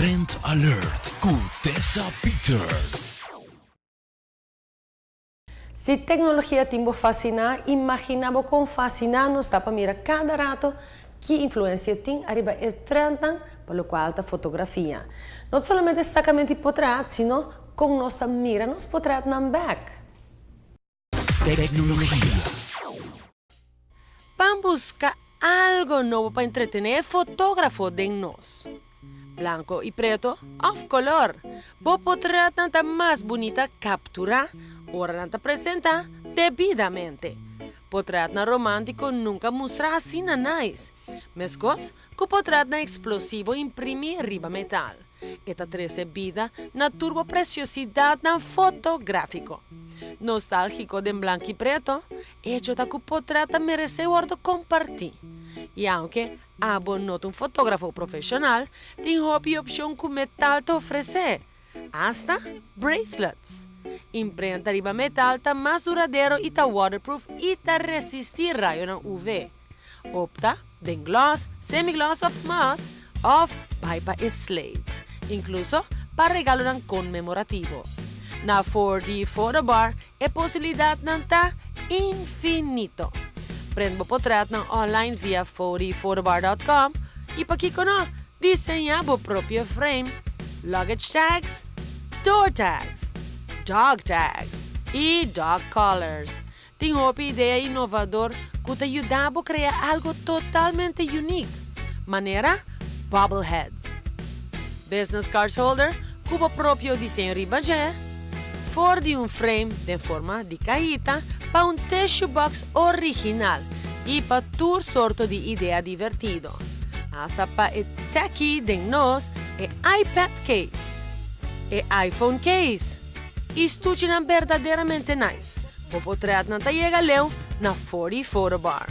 Trend Alert ku Tessa Peters. Si tecnologia tin bo fascina, imagina bo con fascina nos ta pa mira cada rato ki influencia tin ariba e trendnan pa locual ta fotografia. No solamente sacamento di potret, sino con nos ta mira nos potretnan bek. Tecnologia. Ban busca algo nobo pa entretene e fotografo den nos. Blanco y preto of color, bo potretnan ta mas bunita captura ora nan ta presenta debidamente. Potretnan romantico nunca mustra asina nice, mescos cu potretnan explosivo imprimi riba metal. E ta trece bida na tur bo preciosidadnan fotografico. Nostalgico den blanco y preto, hecho ta cu potret ta merece wordo comparti. Y aunke abo no ta un fotografo profesional, tin hopi opcion cu metal ta ofrece, hasta bracelets. Imprenta riba metal ta mas duradero y ta waterproof y ta resisti rayonan UV. Opta den gloss, semi-gloss of matte of bai pa e slate, incluso pa regalonan conmemorativo. Na 4D Photo Bar e posibilidadnan ta infinito. Print bo potretnan online via 4dphotobar.com y pakico no, diseña bo propio frame, luggage tags, door tags, dog tags y dog collars. Tin hopi idea innovador cu ta yuda bo crea algo totalmente unique. Manera bobbleheads. Business cards holder cu bo propio diseño riba dje. For di un frame den forma di cahita pa un tissue box original y pa tur sorto di idea divertido. Hasta pa e techie den nos e iPad case, e iPhone case y stuchinan berdaderamente nice. Bo potretnan ta yega leu na 4D Photo Bar.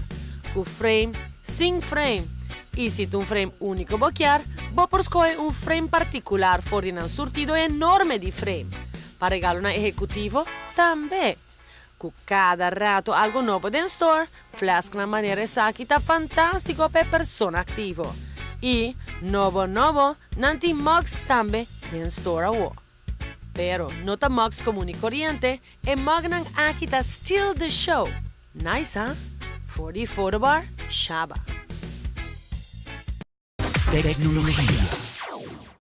Cu frame, sin frame. Y si ta un frame unico bo kier, bo por scoge un frame particular for di nan surtido enorme di frame. Pa regalonan ehecutivo, tambe. Cu cada rato algo nobo den store, flasknan manera esaki ta fantastico pa persona activo. Y, nobo nobo, nan tin mugs tambe den store awo. Pero no ta mugs comun y coriente, e mugnan aki ta steal the show. Nice, huh? 4D Photo Bar, Shaba. Tecnologia.